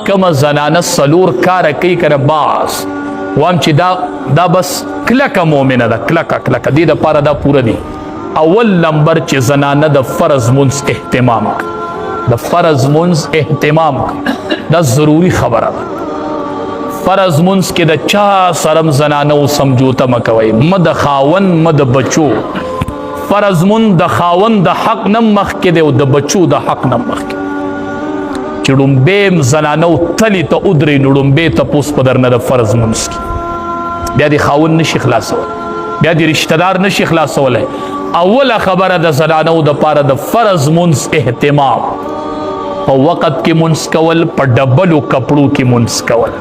کومه زنانه څلور کاره کوي که نه، بس وایم چې دا بس کلکه مؤمنه ده، کلکه کلکه دې دپاره دا پوره دی. اول نمبر چې زنانه د فرض مونځ اهتمام کوي، د فرض مونځ اهتمام کوي، دا ضروري خبره ده. فرض مونځ کې د چا سره هم زنانه و سمجوته مه کوئ، مه د خاوند مه د بچو. فرض مونځ د خاوند د حق نه مخکې دی او د بچو د حق نه مخکې. چې ړومبی هم زنانه و تلې ته ودرې، نو ړومبی تپوس په درنه د فرض مونځ کې، بیا دې خاوند نشي خلاصولی، بیا دې رشته دار نشي خلاصولی. اوله خبره د زنانو د پاره د فرض مونځ اهتمام، په وخت کې مونځ کول، په ډبلو کپړو کې مونځ کول،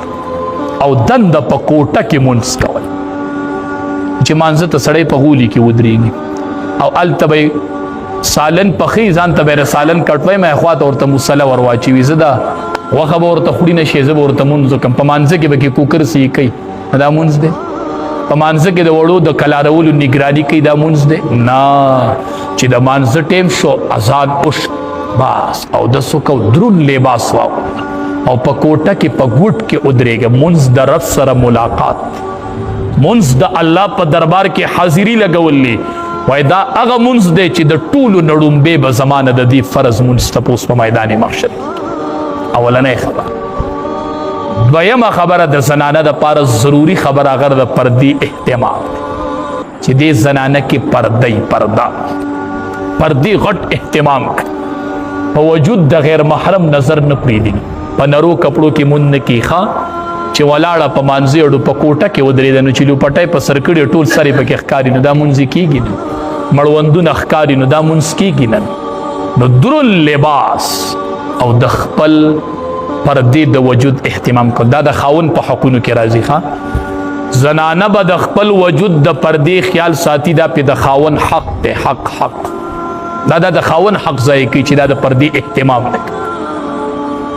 او دنده په کوټه کې مونځ کول. چې مانځه ته سړی په غولي کې ودرېږي او هلته به سالن پخې، ځان ته به سالن کټوي، مې خوا ته ورته مصلی ور واچوي، زه دا غوښه به ورته خوري نه شي، زه به ورته مونځ وکړم. په مانځه کې به کې کوکر سي کوي، دا مونځ دی؟ په مانځه کې د وړو د کلارولو نگرانی کوي، دا مونځ دی؟ نه، چې د مانځه ټیم شو، اذان وش، بس او د سوکو درون لباس واغونده او په کوټه کې په ګوټ کې ودرېږه. مونځ د رب سره ملاقات، مونځ د الله په دربار کې حاضری لګولې. وای دا هغه مونځ دی چې د ټولو نړومبې به زمانه د دې فرض مونځ تپوس په میدان محشر. اولنۍ خبره. دویمه خبره د زنانه د پاره ضروری خبره هغه د پردې اهتمام دی، چې دې زنانه کې پردی پرده پردې غټ اهتمام کړي، په وجود د غیر محرم نظر نه پرېږدي، په نرو کپړو کې مونږ نه کیخه چې ولاړه په مانځي اړو په کوټه کې ودرېده، نو چې لوپټۍ په سر کړي ټول سرې پکې ښکاري، نو دا مونځ کېږي نه، مړوندونه ښکاري، نو دا مونځ کېږي نه. نو درون لباس او د خپل پردې د وجود اهتمام کو، دا د خاون په حقونو کې راځي. ښه زنانه به د خپل وجود د پردې خیال ساتي، دا په د خاون حق دی، حق حق دا د خاون حق ځای کوي چې دا د پردې اهتمام نه کوي.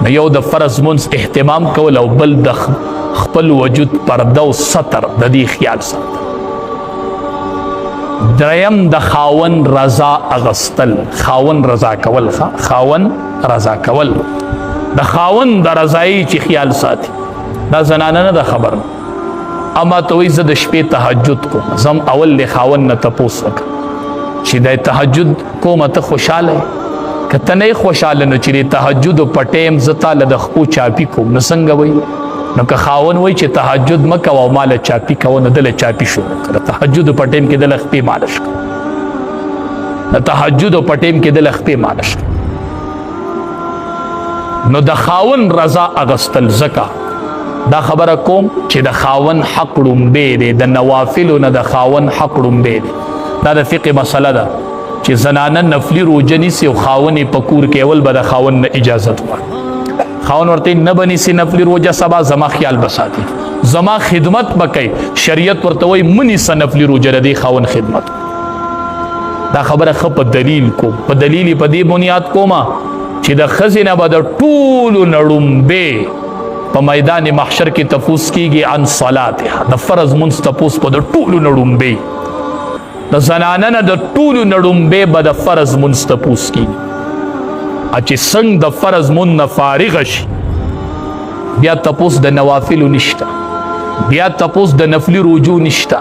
نو یو د فرض مونځ اهتمام کول او بل د خپل وجود پرده او ستر د دې خیال ساتل. دریم د خاون رضا اغستل، خاون رضا کول، خاون رضا کول، د خاون د رضایي چې خیال ساتي، دا زنانه نه ده خبر. اما ته وایي زه د شپې تهجد کوم، زم اول د خاون نه تپوس وکړم چې د تهجد کومه ته خوشحاله یې؟ که ته نه یې خوشحاله، نو چې د تهجد په ټایم زه تا له د خپو چاپي کوم، نو څنګه وایي؟ نو که خاون وایي چې تهجد مه کوه او ما له چاپي کوه، نو ده له چاپي شروع کړه. د تهجد په ټایم کې ده له خپې مالش کړه، د تهجد په ټایم کې ده له خپې مالش کړه. نو د خاون رضا اغستل، ځکه دا خبره کوم چې د خاون حق ړومبی دی، د نوافلو نه د خاون حق ړومبی دی. دا د فقه مسله ده چې زنانه نفلي روژه نیسي او خاون یې په کور کې، اول به د خاون نه اجازت غواړي. خاون ورته نه به نیسي نفلي روژه، سبا زما خیال به ساتي، زما خدمت به کوي. شریعت ورته وایي مه نیسه نفلي روژه، د دې خاون خدمت. دا خبره ښه په دلیل کوم، په دلیل یې په دې بنیاد کومه چې د ښځې نه به د ټولو نه ړومبی په میدان محشر کې تپوس کیږي عن صلاتها، د فرض مونځ تپوس په د ټولو نه ړومبی، د زنانه نه د ټولو نه ړومبی به د فرض مونځ تپوس کیږي. چې څنګه د فرض مونځ نه فارغه شي، بیا تپوس د نوافلو نشته، بیا تپوس د نفلي روجو نشته،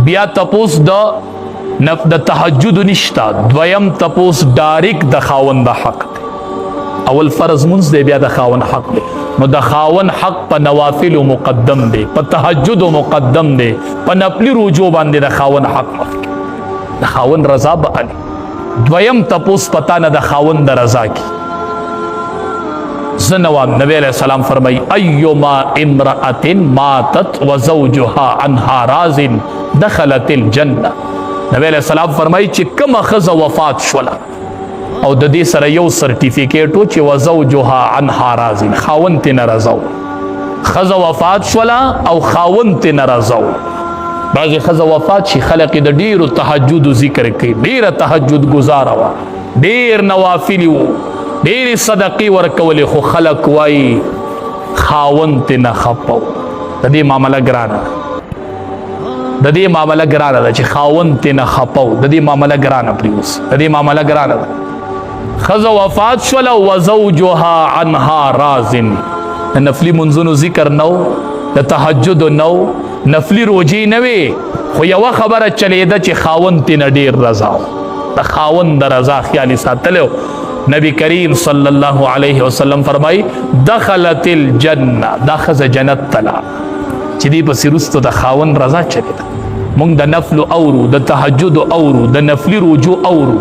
بیا تپوس د تهجد نشته. دویم تپوس ډایرک د خاوند د حق دی. اول فرض مونځ دی، بیا د خاوند حق دی. نو د خاوند حق په نوافلو مقدم دی، په تهجد مقدم دی، په نفلي روجو باندې د خاوند حق مخکې، د خاوند رضا به علي. دویم تپوس پتا نه د خاوند د رضا کی. زه نه وایم، نبی علیہ السلام فرمایي ایما امرأة ماتت وزوجها عنها راض دخلت الجنة. نبی علیہ السلام فرمایي چې کومه ښځه وفات شوله او د دې سره یو سرټیفیکیټ و چې وزوجها عنها راض، خاوند ترې نه رضا و، ښځه وفات شوله او خاوند ترې نه رضا و. بعضې ښځه وفات شي، خلک یې د ډېرو تهجدو ذکر کوي، ډېره تهجد ګزاره وه، ډېر نوافل وو، ډېرې صدقې ورکولې، خو خلک وایي خاوند ترې نه خفه و. د دې معامله ګرانه ده، د دې معامله ګرانه ده چې خاوند ترې نه خفه و، د دې معامله ګرانه پرېوځي، د دې معامله ګرانه ده. ښځه وفات شوله وزوجها عنها راض، د نفلی منځونو ذکر نو، د تهجد نو، نفلی روجې نه وي، خو یوه خبره چلیده چې خاوند تې نه ډېر رضا و، د خاوند د رضا خیال یې ساتلی. نبی کریم صلی الله علیه وسلم فرمایي دخلت الجنه، دا ښځه جنت ته لاړه چې دې پسې وروسته د خاوند رضا چلیده. مونږ د نفلو اورو، د تهجد اورو، د نفلی روجو اورو،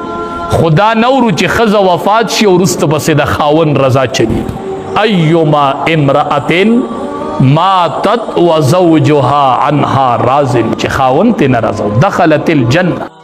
خدا نه اورو چې ښځه وفات شي او وروسته پسې د خاوند رضا چلیږي. ایما امرأة ماتت وزوجها عنها راض، چې خاوند ترې نه رضا، دخلت الجنه.